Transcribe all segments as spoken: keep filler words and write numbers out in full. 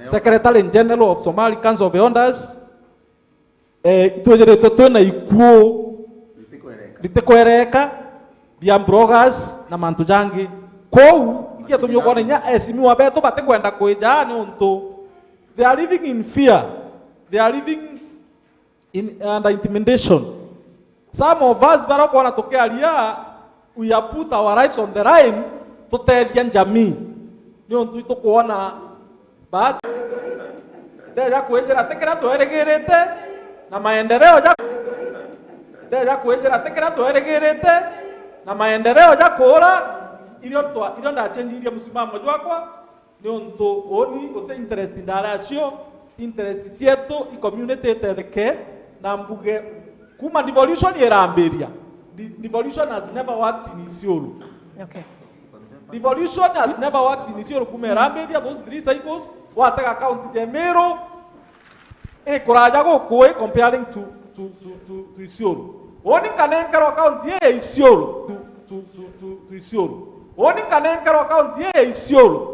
Secretary General of Somali Council of Elders, eh, itwijiritwe twina ikuu ritikwereka bia bloggers na mantu jangi. Kou ikiatumi ukoona inya esimiwa betu batikwenda kwija niuntu they are living in fear, they are living in, under intimidation. Some of us bara ukoona tukiaria, we have put our lives on the line tutethia njamii, niuntu itukwona bahati. Ndeja kwijira ti kiria twerigirite na maendeleo ja ndeja kwijira ti kiria twerigirite na maendeleo ja kuura irio twa irio ndacenjirie msimamo jwakwa. Niuntu uuni uti interest ndari acio, interest cietu i community itetheke na mbuge kuma devolution irambiria. De-, devolution has never worked in Isiolo. Okay. Devolution has never worked in Isiolo kuma irambiria, those three cycles, watega county ja Meru, ikuraja guku i comparing to, to, to, to, to Isiolo. Uuni nkanenkerwa county ii ya Isiolo, to, to, to, to, to Isiolo. Uuni nkanenkerwa county ii ya Isiolo.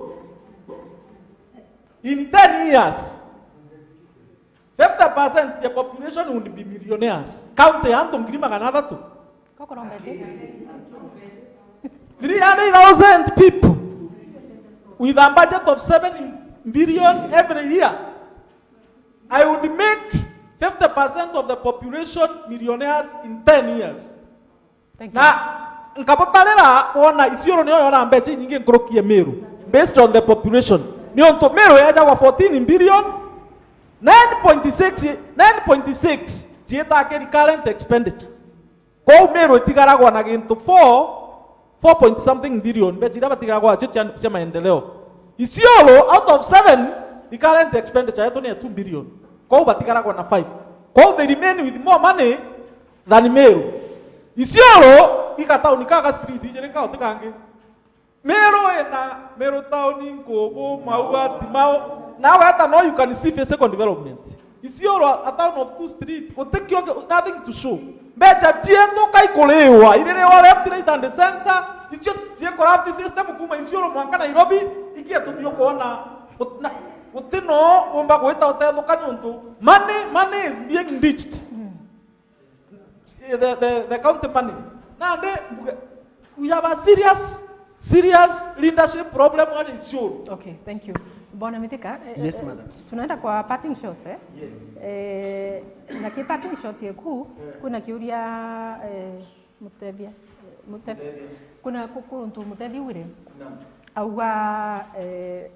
In ten years, fifty percent ya population would be millionaires. County ya antu ngiri magana athatu. Kokoromete. Three hundred thousand people with a budget of seven billion every year. I would make fifty percent of the population millionaires in ten years. Thank you. Na nkabutarira wona Isiolo niyo yona mbeca inyingi nkuruki ya Meru based on the population. Niuntu Meru yejagwa fourteen billion, nine point six, nine point six ciitaga recurrent expenditure. Kou Meru itigaragwa na gintu four, four point something billion, mbeca iria batigaragwa nacio cia, cia maendeleo. Isiolo, out of seven recurrent expenditure yetu ni ya two billion. Kou batigaragwa na five. Kou they remain with more money than Meru. Isiolo i gatauni ka ga street ijiri kaunti kangi. Meru ina Meru tauni, Nkubu, Maua, Timau. Now eta no you can see physical development. Isiolo, a town of two street, gutikio ki-, nothing to show. Mbeca cietu kaikuriwa, iririwa left, right and center, icio cie corrupt system kuma Isiolo mwanka Nairobi, ikietumi ukwona gut-, na-, guti no umba gwita utethuka niuntu money, money is being ditched. The, the, the county money. Nandi mbuge, we have a serious, serious leadership problem aja Isiolo. Okay, thank you. Bwana Mithika, eh, Yes, eh, madam. Tunaenda kwa parting shot, eh? Yes. Eh, na ki parting shot yeku, kuna kiuria, eh, Mutethia, eh, Mutethia. Mutethia. Kuna ku-, kuntu Mutethi wire. Naam. Auga, eh,